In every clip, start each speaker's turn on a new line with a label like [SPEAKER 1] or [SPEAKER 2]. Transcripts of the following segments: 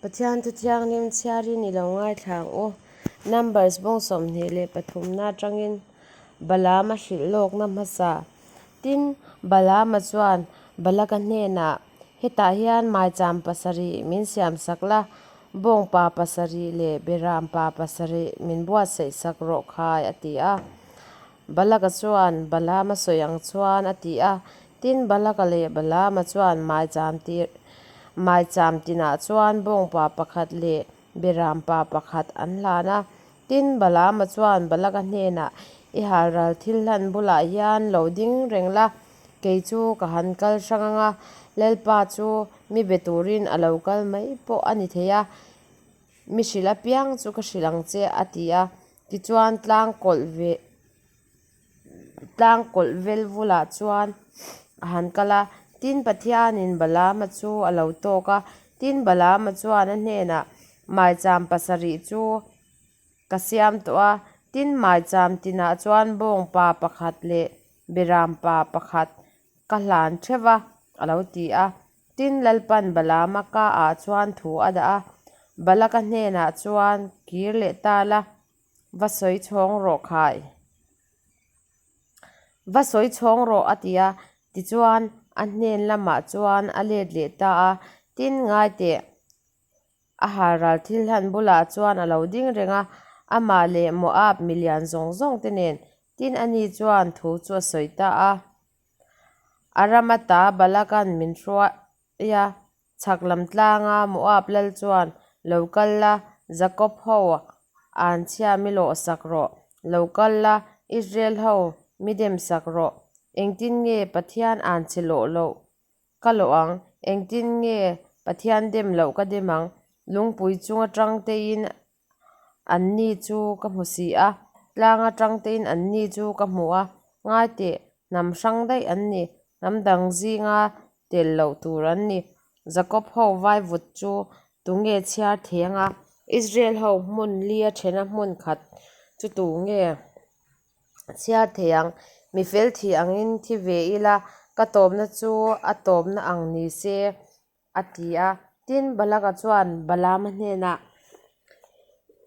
[SPEAKER 1] Pathian thu thianghlim chhiarin i lo ngaithla ang u. Numbers bawng 23 na atangin Balaama hrilh lawkna hmasa. Tin, Balaama chuan Balaka hnenah, Hetah hian maicham pasarih min siamsak la, bawngpa pasarih leh berampa pasarih min buatsaihsak rawh khai, a ti a. Balaka chuan Balaama sawi ang chuan a ti a. Tin, Balaka leh Balaama chuan maicham tir maicham tinah chuan bawngpa pakhat leh berampa pakhat an hlan a. Tin, Balaama chuan Balaka hnenah, I halral thil hlan bulah hian lo ding reng la, kei chu ka han kal hrang ang a, Lalpa chu mi be turin a lo kal mai pawh a ni thei a, mi hrilh apiang chu ka hrilh ang che, a ti a. Tichuan tlang kawlh ve tlang kawlh vel bulah chuan a han kal a, tin Pathianin Balaama chu a lo tawk a, tin Balaama chuan a hnenah maicham pasarih chu ka siam tawh a, tin maicham tinah chuan bawngpa pakhat leh berampa pakhat ka hlan theuh a, a lo ti a. Tin, Lalpan Balaama kaah chuan thu a dah a, Balaka hnenah chuan kir leh ta la, va sawi chhawng rawh khai. Va sawi chhawng rawh a ti a, tichuan a hnen lamah chuan a let leh ta a. Tin, ngaiteh, a halral thil hlan bulah chuan a lo ding reng a, amah leh Moab milian zawng zawng te nen. Tin, ani chuan thu chu a sawi ta a. A ram ata Balaka'n min hruai a, chhak lam tlanga Moab lal chuan, Lo kal la, Jakob ho an chhia mi lawhsak rawh. Lo kal la, Israel ho mi demsak rawh. Engtin nge Pathian an chhe lawh loh ka lawh ang? Engtin nge Pathian dem loh ka dem ang? Lungpui chung atang tein Anni chu ka hmu si a, tlang atang tein anni chu ka hmu a, ngai teh, hnam hrang daih an ni, hnam dang zinga tel loh tur an ni. Jakob ho vaivut chu tunge chhiar thei anga? Israel ho hmun lia thena hmun khat chu tunge chhiar thei ang? Mi fel thih angin thi ve ila, ka tawpna chu a tawpna ang ni se. A ti a. Tin, Balaka chuan Balaama hnenah,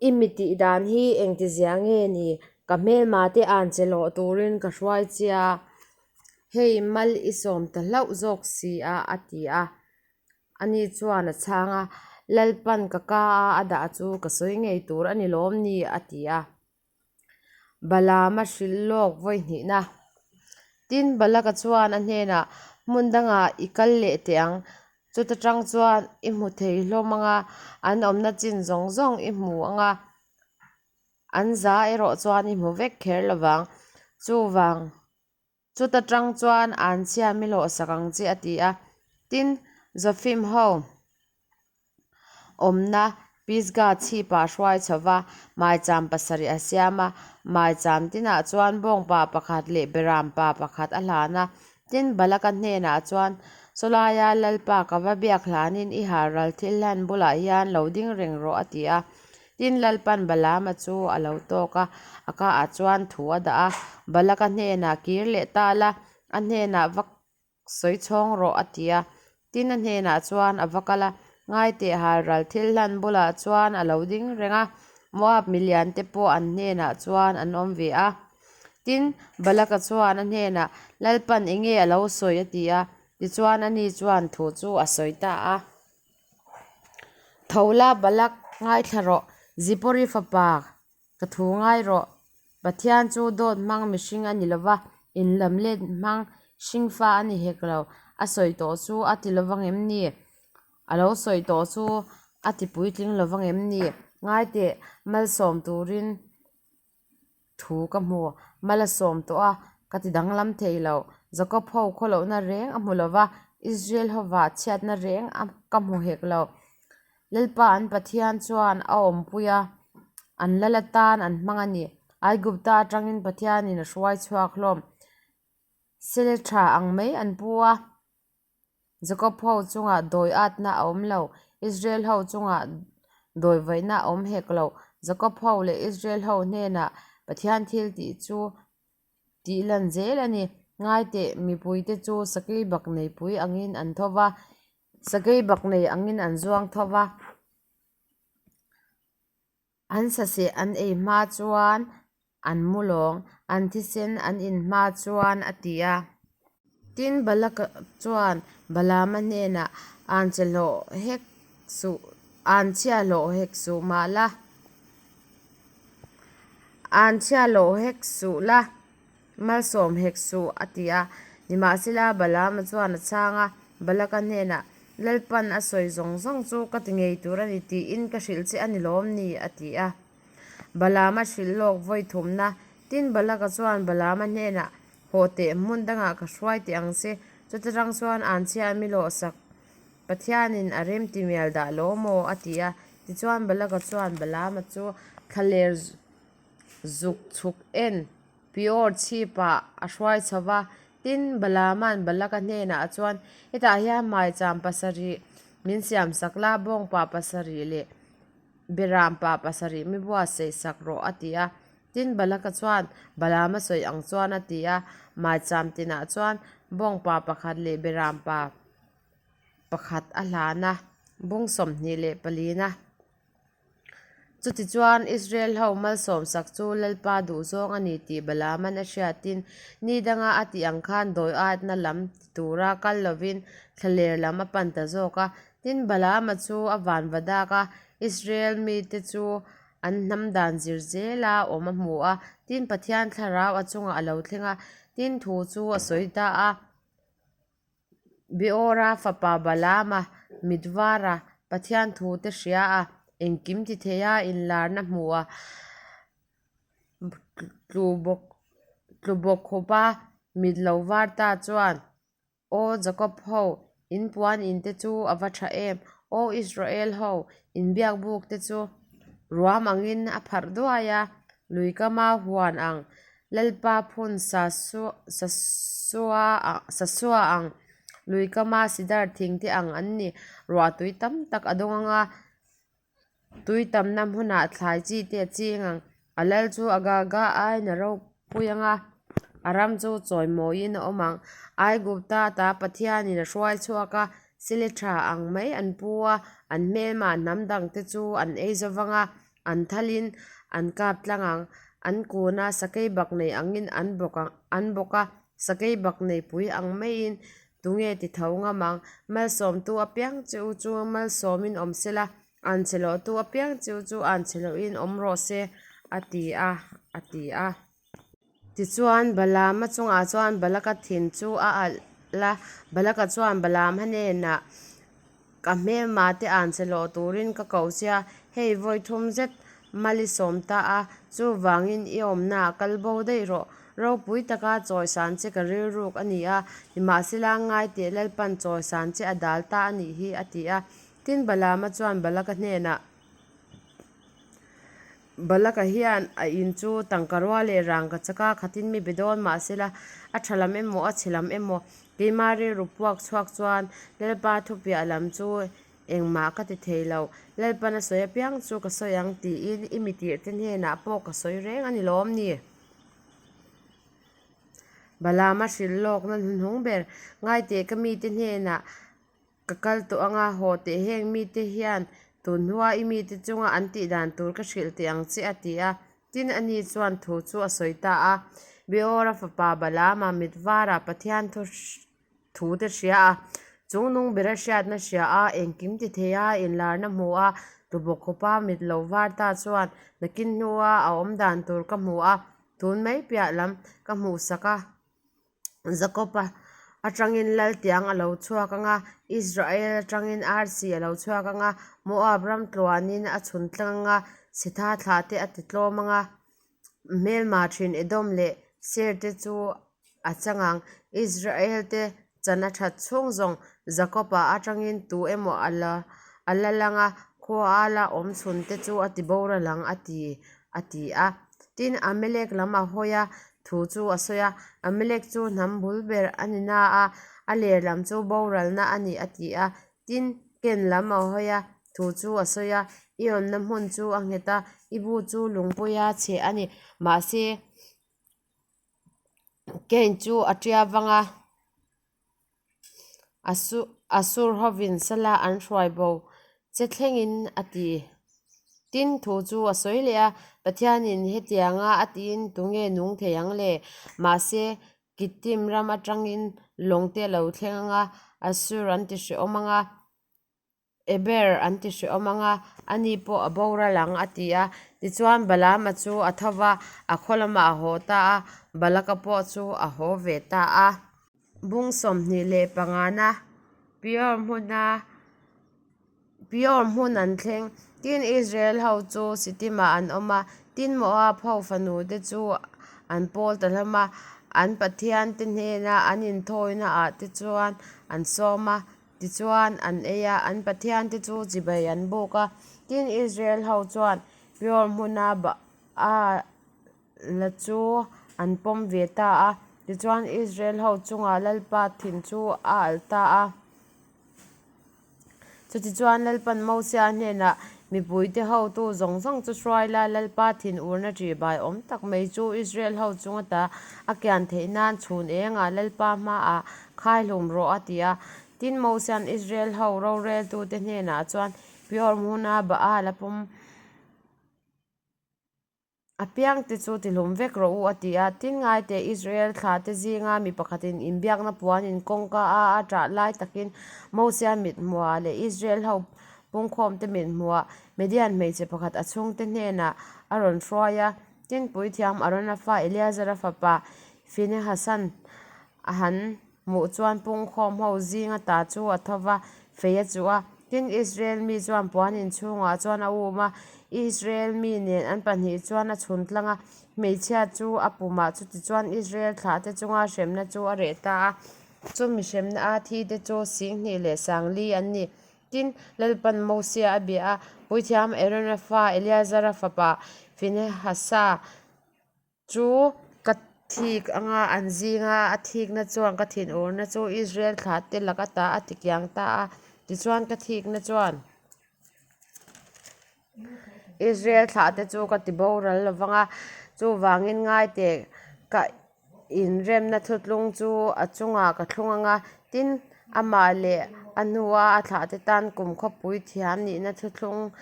[SPEAKER 1] I mi tih dan hi engtizia nge ni? Ka hmelma te an che lawh turin ka hruai che a, hei mal i sawm ta hlauh zawk si a, a ti a. Ani chuan a chhang a, Lalpan ka ka a a dah chu ka sawi ngei tur a ni lawm ni? a ti a. Balaama hrilh lawk vawi hnihna. Tin, Balaka chuan a hnenah, Hmun dangah i kal leh teh ang. Chuta tang chuan i hmu thei hlawm ang a, an awmna chin zawng zawng i hmu ang a, an za erawh chuan i hmu vek kher lo vang. Chuvang. Chuta tang chuan an chhia mi hlawhsak ang che a ti a. Tin, Zofim ho awmna Pisgah chhipah hruai chho va, maicham pasarih a siam a. Maicham tinah chuan bawngpa pakhat leh berampa pakhat a hlan a. Tin, Balaka hnenah chuan, Sawlaia Lalpa ka va biak hlanin i halral thil hlan bulah hian lo ding reng rawh a ti a. Tin, Lalpan Balaama chu a lo tawk a, a kaah chuan thu a dah a, Balaka hnenah kir leh ta la, a hnenah va sawi chhawng rawh, a ti a. Tin, a hnenah chuan a va kal a, Ngaiteh halral thil hlan bulah chuan a lo ding reng a, Moab milian te pawh an hnenah chuan an awm ve a. Tin, Balaka chuan a hnenah, Lalpan enge a lo sawi? a ti a. Tichuan, ani chuan thu chu a sawi ta a. Tho la Balak ngaithla rawh, Zipori fapa ka thu ngai rawh. Pathian chu dawt hmang mihring a ni lova, inlam let hmang hringfa a ni hek lo. A sawi tawh chu a ti lovang em ni? A lo sawi tawh chu a ti puitling lovang em ni? Ngaiteh malsawm turin. Thu ka hmu, mal a sawm tawh a, ka ti danglam thei lo. Jakob ho khawlohna reng a hmu lo va, Israel hova chhiatna reng a ka hmu hek lo. Lalpa an Pathian chuan a awmpui a, an lal atan an hmang a ni. Aigupta atangin Pathianin a hruai chhuak hlawm. Sele tha ang mai an pu a. Jakob ho chungah dawi atna a awm lo, Israel ho chungah dawi vaihna a awm hek lo. Jakob ho leh Israel ho hnenah Pathian thil tih chu tih lan zel a ni. Ngaiteh, mipuite chu sakei bakneipui angin an tho va, sakei baknei angin an zuang tho va. An saseh an ei hma chuan an mu lawng, an thisen an in hma chuan, a ti a. Tin, Balaka chuan Balaama hnenah, Anchhe hlawh hek suh, anchhia hlawh hek suh mah la, anchhia hlawh hek suh la, malsawm hek suh, a ti a. Nimahsela, Balaama chuan a chhang a, Balaka hnenah, Lalpan a sawi zawng zawng chu ka ti ngei tur a ni tiin ka hrilh che a ni lawm ni? a ti a. Balaama hrilh lawk vawi thumna. Tin, Balaka chuan Balaama hnenah, Hawh teh, hmun dangah ka hruai teh ang che. Chuta tang chuan anchhia mi lawhsak Pathianin a rem ti mial dah lo maw? a ti a. Tichuan Balaka chuan Balaama chu thlaler zuk chhuk en Peor chhipah a hruai chho va. Tin, Balaama'n Balaka hnenah chuan, Hetah hian maicham pasarih min siamsak la, bawngpa pasarih leh Beram pa pasarih mi buatsaih sak rawh a ti a. Tin, Balaka chuan Balaama sawi ang chuan a ti a. Maicham tinah chuan bawngpa pakhat leh beram pa pakhat a hlan a, bung 24na. Chutichuan, Israel ho malsawmsak chu Lalpa duhzawng a ni tih Balaaman a hriatin, ni danga a tih ang khan dawi atna lam ti tura kal lovin thlaler lam a pan ta zawk a. Tin, Balaama chu a van va dak a, Israel mite chu an hnam dan zir zela awm a hmu a. Tin, Pathian thlarau a chungah a lo thleng a, tin thu chu a sawi ta a. Beora fapa Balaama mit var a, Pathian thute hria a, engkim ti thei a, inlarna hmu a, tlu bawk khawpa mit lo var ta chuan, Aw Jakob ho, in puan in te chu a va tha em! Aw Israel ho, in biak buk te chu ruam angin a pharh duai a, lui kama huan ang, Lalpa phun sasua ang, lui kama sidar thing te ang an ni. Ruah tui tam tak a dawng ang a. Tui tamna hmunah thlai chi te a ching ang. A lal chu a gaga aiin a ropui ang a, a ram chu chawimawiin a awm ang. Aigupta ta Pathianin a hruai chhuak a, sile tha ang mai an pu a, an hmelmah hnam dangte chu an ei zo vang a, an thalin an kap tlang ang. An kun a, sakei bak nei angin an bawk ang an bawk a, sakei bak nei pui ang maiin Tunge ti tho ngam ang? Malsawmtu apiang che u chu malsawmin awm se la, anchhe lohtu apiang che u chu anchhe lohin awm rawh se, a ti a, a ti a. Tichuan, Balaama chungah chuan Balaka thin chu a alh a, Balaka chuan Balaam hnenah, Ka hmelma te anchhe hlawh turin ka koh che a, hei vawi thum zet mal i sawm ta a, chuvangin i awmnaah kal bo daih rawh. Ropui taka chawisan che ka rilruk a ni a, nimahsela ngai teh Lalpan chawisan che a dal ta a nih hi, a ti a. Tin, Balaama chuan Balaka hnenah, Balaka hian a in chu tangkarua leh rangka chaka khatin mi be dawn mahsela a tha lam emaw a chhe lam emaw keima rilru puak chhuak chuan Lalpa thupiah lam chu engmah ka ti thei lo, Lalpan a sawi apiang chu ka sawi ang tiin i mi tirhte hnenah pawh ka sawi reng a ni lawm ni? Balaama hrilh lawkna hnuhnung ber, Ngaiteh ka mite hnenah Ka kal tawh ang a, haw teh heng mite hian tun hnua i mite chunga an tih dan tur ka hrilh teh ang che a ti a. Tin, ani chuan thu chu a sawi ta a. Beora fapa Balaama mit varah Pathian thu thute hria a, chungnung bera hriatna hria a, engkim ti thei a, inlarna hmu a, tubawk khawpa mit lo var ta chuan nakin hnua a awm dan tur ka hmu a, tun mai piah lam ka hmuhsak a. Jakob-a atangin lal tiang a lo chhuak ang a, Israel atangin arsi a lo chhuak ang a, Moab ram tluanin a chhun tlang ang a, Sitha thlah te a ti tlawm ang a, hmelma thin Edom leh Seir te chu a chang ang. Israel te chan a that chhung zawng Jakob-a atangin tu emaw a la a la lang a, khua a la awm chhun te chu a ti boral ang a ti a ti a. Tin, Amalek lam a hawi a, thu chu a sawi a, Amalek chu hnam bul ber a ni na a, a ler lam chu boralna a ni a ti a. Tin, Ken lam a hawi a, thu chu a sawi a, I awmna hmun chu a nghet a, i bu chu lungpuia chheh a ni. Mahse, Ken chu a tia vang a, Asur hovin sala an hruai bo che thlengin a ti. Tin, thu chu a sawi leh a, Pathianin hetianga a tiin tunge nung thei ang le? Mahse, Kittim ram atangin lawngte a lo thleng ang a, Assur an ti hrehawm ang a, Eber an ti hrehawm ang a, ani pawh a boral ang, a ti a. Tichuan, Balaama chu a tho va, a khaw lamah a haw ta a, Balaka pawh chu a haw ve ta a. Bung 25na Peor hmuna Peor hmun an thleng. Tin, Israel ho chu Sitimah an awm a, tin Moab ho fanute chu an pawl ta hlawm a, an pathiante hnena an inthawina ah te chuan an sawm a, tichuan an ei a, an pathiante chu chibai an buk a. Tin, Israel ho chuan Peor hmuna Baala chu an pawm ve ta a, tichuan Israel ho chungah Lalpa thin chu a alh ta a. Chutichuan Lalpan Mosia hnenah, Mipuite hotu zawng zawng chu hruai la, Lalpa thinurna ṭihbai awm tak mai chu Israel ho chung ata a kian theih nan chhun engah Lalpa hmaah khai hlum rawh, a ti a. Tin, Mosia'n Israel ho roreltute hnenah chuan Peor hmuna Baal a pawm A piangte chu tihlum vek rawh u, a ti a. Tin, ngaite Israel thlahte zinga mi pakhatin inbiakna puanin kawngka a a ṭah lai takin Mosia mithmuhah leh Israel ho pungkhawmte mithmuhah Midian hmeichhe pakhat a chhungte hnenah a rawn hruai a. Tin, puithiam Arona fa Eleazara fapa Finehasan a han Hmuh chuan pungkhawm ho zinga ta chu a tho va, fei a chuh a. Tin, Israel mi chuan puan inchhungah chuan a um a, Israel mi nen an pahnih chuan a chhun tlang a, hmeichhia chu a pumah chutichuan Israel thlahte chunga hremna chu a reh ta a. Chumi hremna a thite chu 20 leh 40 an ni. Tin, Lalpan Mosia a bia a, Puithiam Aarona fa Eleazara fapa Finehasa Chu ka thik anga an zinga a thikna chuan ka thinurna chu Israel thlahte lak ata a ti kiang ta a, tichuan ka thikna chuan Israel thlahte chu ka ti boral lo vang a, chuvangin ngai teh ka inremna thutlung chu a chungah ka thlung ang a, tin amah leh a hnua a thlahte tan kum khawpui thiam nihna thuthlung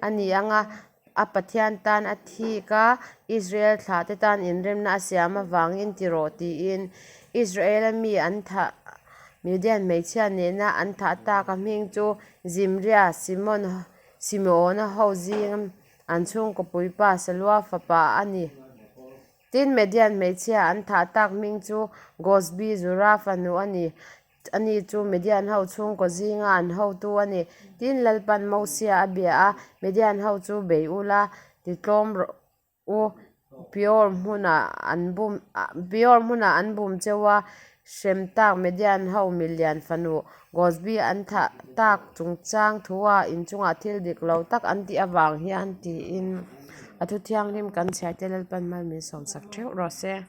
[SPEAKER 1] a ni ang a. A Pathian tan a thik a, Israel thlahte tan inremna a siam avangin ti rawh tiin Israela mi an thah Midian hmeichhia nena an thah tak a hming chu Zimria, Simon, Simeona ho zing an chhungkaw puipa Salua fapa a ni. Tin, Midian hmeichhia an thah tak hming chu Gosbi, Zura fanu a ni. Ani chu Midian ho chhungkaw zinga an hotu a ni. Tin, Lalpan Mosia a bia a, Midian ho chu bei ula, titlawm rawh u, Peor hmunah an bum Peor hmunah an bum cheu a, hrem tak Midian ho milian fanu Gosbi an thah tak chungchang thua inchungah thil dik lo tak an tih avang hian tiin a thu thianghlim kan chhiarte Lalpan mal min sawmsak theuh rawh se.